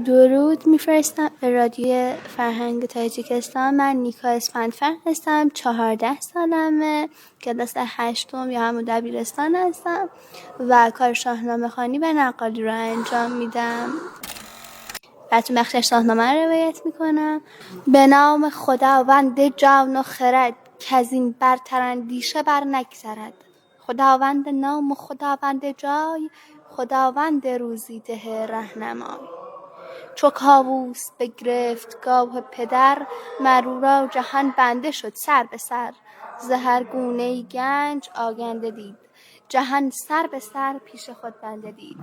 درود میفرستم به رادیو فرهنگ تاجیکستان. من نیکا اسفندفر هستم، 14 سالمه، کلاس هشتم یا همون دبیرستان هستم و کار شاهنامه خوانی و نقالی رو انجام میدم. براتون بخش شاهنامه رو روایت میکنم. به نام خداوند جان و خرد، که از این برتر اندیشه بر نگذرد. خداوند نام و خداوند جای، خداوند روزی ده رهنمای. چو کاووس بگرفت گاه پدر، مر او را جهان بنده شد سر به سر. ز هر گونه ای گنج آگنده دید، جهان سر به سر پیش خود بنده دید.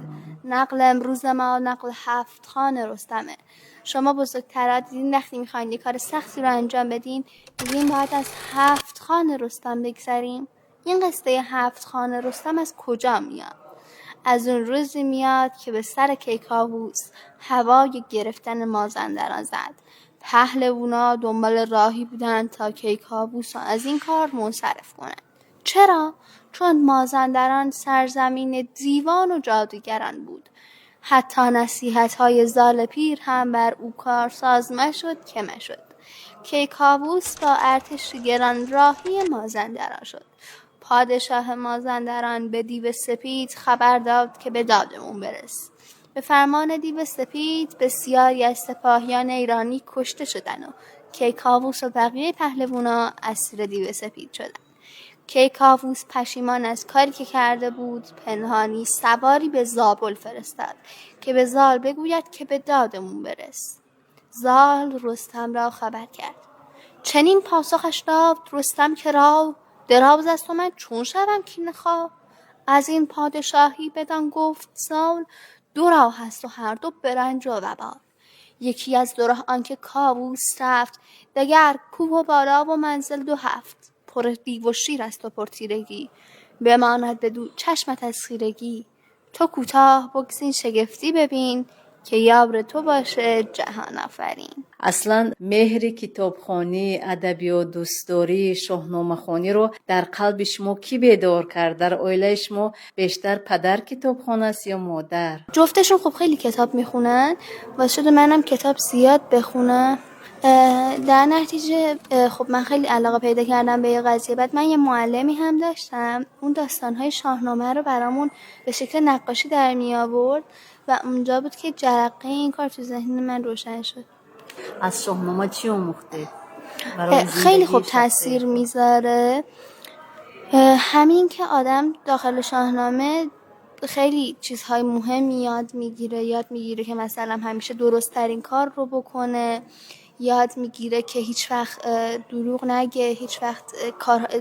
نقل امروز ما نقل هفت خان رستمه. شما بزرگترها دیدین وقتی میخواین یه کار سختی رو انجام بدین، میگین باید از هفت خان رستم بگذریم. این قصه هفت خان رستم از کجا میاد؟ از اون روزی میاد که به سر کیکاووس هوای گرفتن مازندران زد. پهلوونا دنبال راهی بودن تا کیکاووس رو از این کار منصرف کنن. چرا؟ چون مازندران سرزمین دیوان و جادوگران بود. حتی نصیحت‌های زال پیر هم بر او کارساز مشد که مشد. کیکاووس با ارتش گران راهی مازندران شد. پادشاه مازندران به دیو سپید خبر داد که به دادمون برس. به فرمان دیو سپید بسیاری از سپاهیان ایرانی کشته شدن و کیکاووس و بقیه پهلوونا اسیر دیو سپید شدن. کیکاووس پشیمان از کاری که کرده بود، پنهانی سواری به زابل فرستاد که به زال بگوید که به دادمون برس. زال رستم را خبر کرد. چنین پاسخش داد رستم که را دراز است و من چون شوم کینه خواه. از این پادشاهی بدان گفت زال، دو راه هست و هر دو برنج و وبال. یکی از دو راه آنکه کاووس رفت، دگر کوه و بالا و منزل دو هفت. پر دیو و شیر است و پر تیرگی، بماند بدو چشمت از خیرگی. تو کوتاه بگزین شگفتی ببین، که یار تو باشه جهان آفرین. اصلا مهر کتابخوانی، ادبیات دوستداری، شاهنامه‌خوانی رو در قلب شما کی بیدار کرد؟ در عائله شما بیشتر پدر کتابخوان است یا مادر؟ جفتشون خب خیلی کتاب میخونن، واسه شده منم کتاب زیاد بخونم. در نتیجه خب من خیلی علاقه پیدا کردم به یه قضیه. بعد من یه معلمی هم داشتم، اون داستان‌های شاهنامه رو برامون به شکل نقاشی در می آورد و اونجا بود که جرقه این کار تو ذهن من روشن شد. از شاهنامه چی آموختی؟ برای خیلی خوب زندگی شخصی؟ تاثیر میذاره. همین که آدم داخل شاهنامه خیلی چیزهای مهم یاد میگیره. یاد میگیره که مثلا همیشه درست ترین کار رو بکنه، یاد میگیره که هیچ وقت دروغ نگه، هیچ وقت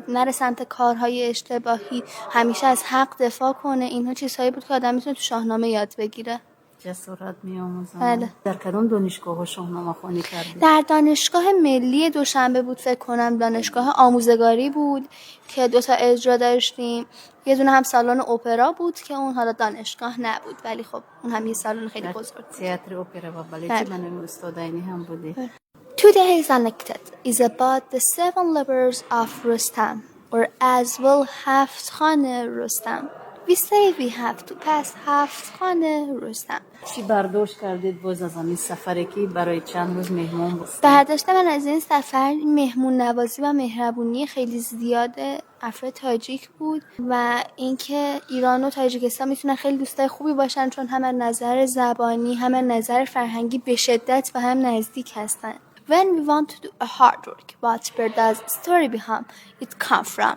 نره سمت کارهای اشتباهی، همیشه از حق دفاع کنه. اینها چیزهایی بود که آدم میتونه تو شاهنامه یاد بگیره. جسارت می‌آموزن. بله. در کدام دانشگاه ها شاهنامه خوانی کردی؟ در دانشگاه ملی دوشنبه بود فکر کنم، دانشگاه آموزگاری بود که 2 تا اجرا داشتیم. یه دونه هم سالن اپرا بود که اون حالا دانشگاه نبود، ولی خب اون هم یه سالن خیلی در بزرگ بود. تئاتر اپرا و بالет بله. من استاد عینی هم بودی. بله. Today's anecdote is about the 7 lovers of Rustam, or as well Haft Khan Rustam. We say we have to pass Haft Khan Rustam. چی برداشت کردید باز از این سفری که برای چند روز مهمون بود؟ برداشت من از این سفر مهمون نوازی و مهربونی خیلی زیاد افراد تاجیک بود و اینکه ایران و تاجیکستان میتونن خیلی دوستای خوبی باشن، چون هم از نظر زبانی هم از نظر فرهنگی به شدت به هم نزدیک هستن. When we want to do a hard work, what where does story behind it come from?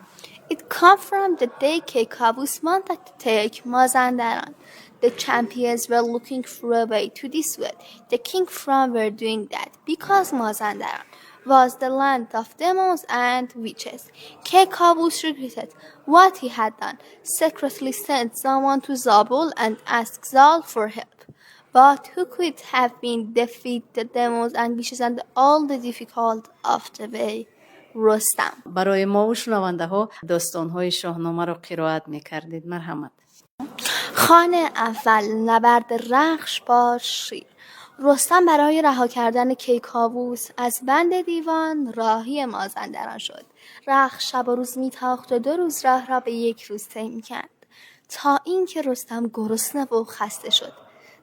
It come from the day Keykavus wanted to take Mazandaran. The champions were looking for a way to dissuade the king from were doing that because Mazandaran was the land of demons and witches. Keykavus regretted what he had done, secretly sent someone to Zabul and asked Zal for help. But who could have been defeat the demons and witches and all the difficult of the way? Rostam. برای ما و شنونده ها داستان های شاهنامه را قرائت می کردید. مرحمت. خانه اول، نبرد رخش با شیر. رستم برای رها کردن کیکاووس از بند دیوان راهی مازندران شد. رخش شب و روز میتاخت و 2 روز راه را به 1 روز طی میکرد تا اینکه رستم گرسنه و خسته شد.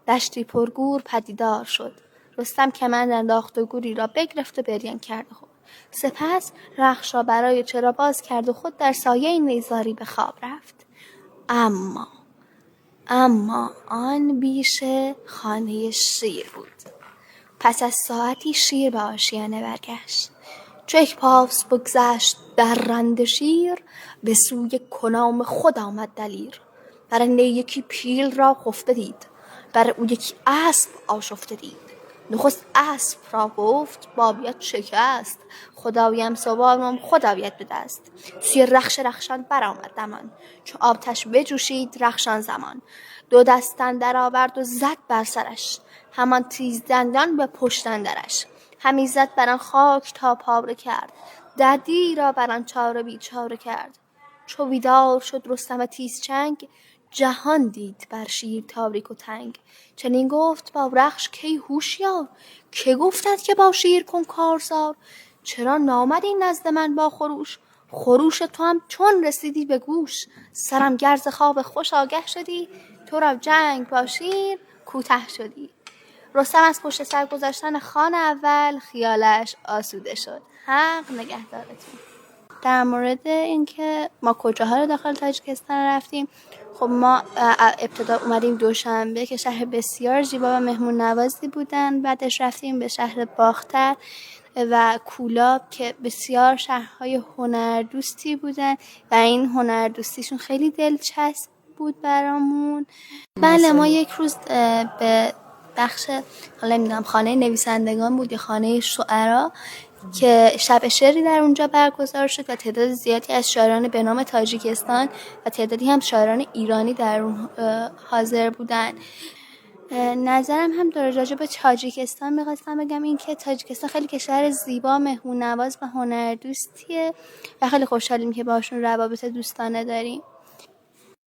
دشتی پرگور پدیدار شد. رستم کمند انداخت و گوری را بگرفت و بریان کرد و خورد. سپس رخش را برای چرا باز کرد و خود در سایه نیزاری به خواب رفت. اما آن بیشه خانه شیر بود. پس از ساعتی شیر به آشیانه برگشت. چو یک پاس بگذشت درنده شیر، به سوی کنام خود آمد دلیر. بر نی یکی پیل را خفته دید، بر او یکی اسب آشفته دید. نخست اسب را گفت باید شکست، خدایم سوارم خدایت به دست. سوی رخش رخشان برآمد دمان، چو آتش بجوشید رخشان زمان. دو دست اندر آورد و زد بر سرش، همان تیز دندان به پشت اندرش. همی زد بر آن خاک تا پاره کرد، ددی را بر آن چاره بیچاره کرد. چو بیدار شد رستم تیز چنگ، جهان دید بر شیر تاریک و تنگ. چنین گفت با رخش کای هوشیار، که گفتت که با شیر کن کارزار؟ چرا نامدی نزد من با خروش؟ خروش تو هم چون رسیدی به گوش. سرم گر ز خواب خوش آگه شدی، تو را جنگ با شیر کوته شدی. رستم از پشت سر گذاشتن خان اول خیالش آسوده شد. حق نگهدارتون. در مورد اینکه ما کجاها رو داخل تاجیکستان رفتیم، خب ما ابتدا اومدیم دوشنبه که شهر بسیار زیبا و مهمون نوازی بودن. بعدش رفتیم به شهر باختر و کولاب که بسیار شهرهای هنردوستی بودن و این هنردوستیشون خیلی دلچسب بود برامون. بله، ما یک روز به بخش، حالا نمیدونم خانه نویسندگان بود یا خانه شعرا، که شب شعری در اونجا برگزار شد و تعداد زیادی از شاعران به نام تاجیکستان و تعدادی هم شاعران ایرانی در اون حاضر بودن. نظرم هم در راجع به تاجیکستان میخواستم بگم این که تاجیکستان خیلی کشور زیبا، مهمون نواز و هنردوستیه و خیلی خوشحالیم که باشون روابط دوستانه داریم.